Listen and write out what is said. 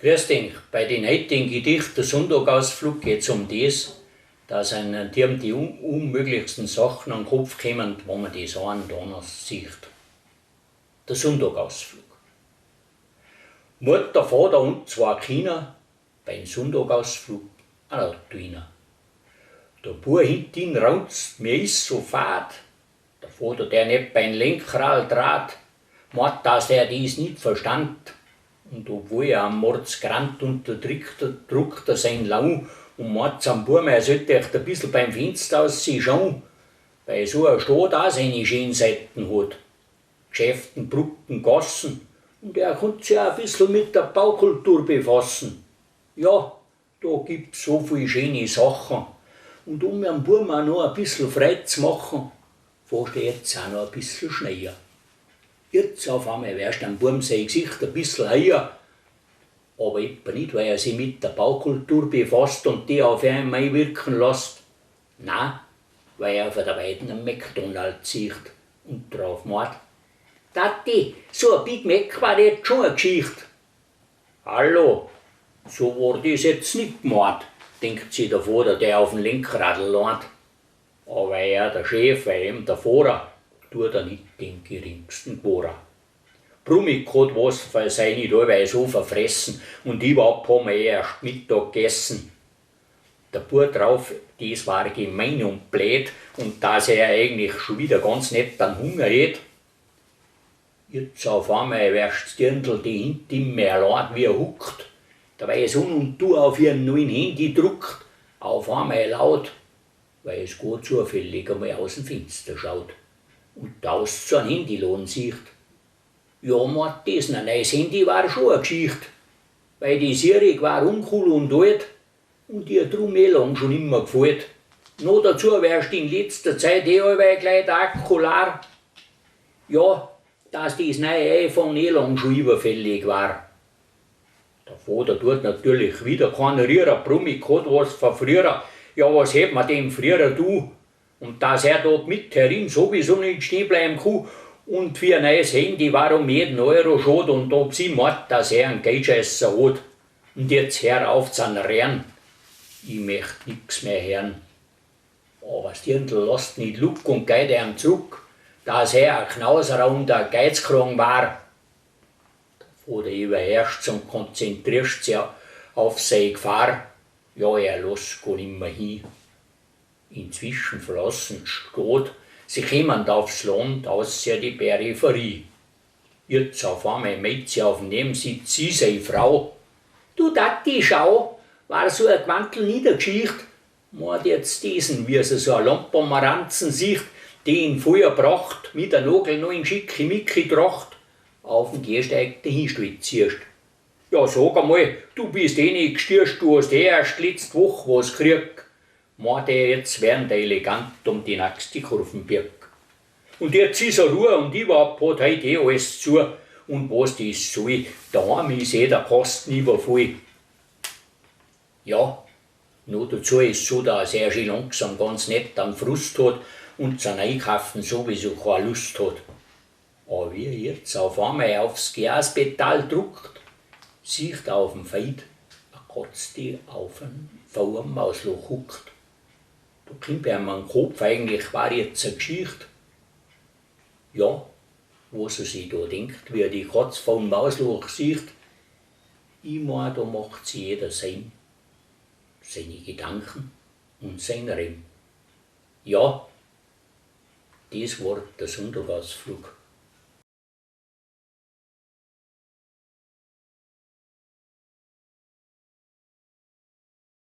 Grüß dich, bei den heutigen Gedicht Der Sonntagausflug geht's um das, dass einem die unmöglichsten Sachen an den Kopf kommen, wenn man das einen und sieht. Der Sonntagausflug. Mutter, Vater und zwei Kinder beim Sonntagausflug an Auto rein. Der Bub hinten raunzt, mir ist so fad. Der Vater, der nicht beim Lenkrad trat, meint, dass er dies nicht verstand. Und obwohl er am Mordsgrant unterdrückt, druckt er sein Lau und meint zum Bub, er sollte echt ein bisschen beim Fenster ausschauen, weil so ein Stadt auch seine schönen Seiten hat. Geschäften, Brücken, Gassen. Und er konnte sich auch ein bisschen mit der Baukultur befassen. Ja, da gibt's so viele schöne Sachen. Und um ihrem Buben auch noch ein bisschen Freude zu machen, fährst du jetzt auch noch ein bisschen schneller. Jetzt auf einmal wärst dem Buben sein Gesicht ein bisschen heier. Aber etwa nicht, weil er sich mit der Baukultur befasst und die auf ihn einwirken lässt. Nein, weil er von der Weiden einen McDonald's sieht und drauf meint: Tati, so ein Big Mac war jetzt schon eine Geschichte. Hallo, so war das jetzt nicht gemeint, denkt sich der Vater, der auf dem Lenkrad lernt. Aber er, der Chef, weil ihm der Fahrer, tut er nicht den geringsten Bohrer. Brummig hat was, weil sei nicht allweil so verfressen und überhaupt haben wir erst Mittag gegessen. Der Bub drauf, das war gemein und blöd und dass er eigentlich schon wieder ganz nett an Hunger hat. Jetzt auf einmal wärst Dirndl, die hinter ihm mehr allein wie er huckt. Dabei es un und du auf ihren neuen Handy druckt, auf einmal laut, weil es gar zufällig einmal aus dem Fenster schaut und aus zu einem Handylohn sieht. Ja, meint das, ein neues Handy war schon eine Geschichte, weil die Serie war uncool und alt und ihr drum eh lang schon immer gefällt. Noch dazu wärst in letzter Zeit eh allweil gleich der Akku leer. Ja, dass das neue iPhone eh lang schon überfällig war. Der Vater tut natürlich wieder kein Rührer, brummig hat was von früher. Ja, was hätt man dem früher du? Und dass er dort mit herin sowieso nicht stehen bleiben kann und für ein neues Handy war um jeden Euro schad und ob sie meint, dass er einen Geldscheisser hat. Und jetzt hör auf zu rennen. Ich möcht nix mehr hören. Aber das Dirndl lasst nicht luck und geht ihm zurück, dass er ein Knauserer und ein Geizkragen war. Der Vater überherrscht's und konzentriert sich auf seine Gefahr. Ja, er lässt gar nimmer hin. Inzwischen verlassen Stadt, sie kämen aufs Land, außer die Peripherie. Jetzt auf einmal meldet sie auf dem Nebensitz sie seine Frau. Du Tati, schau, war so ein Quantel Niedergeschicht. Meint jetzt diesen, wie sie so ein Lampomaranzen sieht, die in Feuer bracht, mit der Nagel noch in Schickimicki Tracht, auf dem Gehsteig dahinstolzierst. Ja, sag einmal, du bist eh nicht gestürzt, du hast eh erst letzte Woche was gekriegt. Meint er, jetzt werden der elegant um die nächste Kurven birgt. Und jetzt ist er Ruhe und überhaupt hat heut eh alles zu. Und was das soll, daheim ist eh der Kasten übervoll. Ja, noch dazu ist so, dass er schon langsam ganz nett an Frust hat und zum Einkaufen sowieso keine Lust hat. Aber wie er jetzt auf einmal aufs Gaspedal druckt, sieht er auf dem Feld eine Katze, die auf ein faulen Mausloch huckt. Da kommt ihm an den Kopf, eigentlich war jetzt eine Geschichte. Ja, was er sich da denkt, wie er die Katze vom Mausloch sieht, ich mein, da macht sich jeder seine Gedanken und sein Reim. Ja, das war der Sonntagausflug.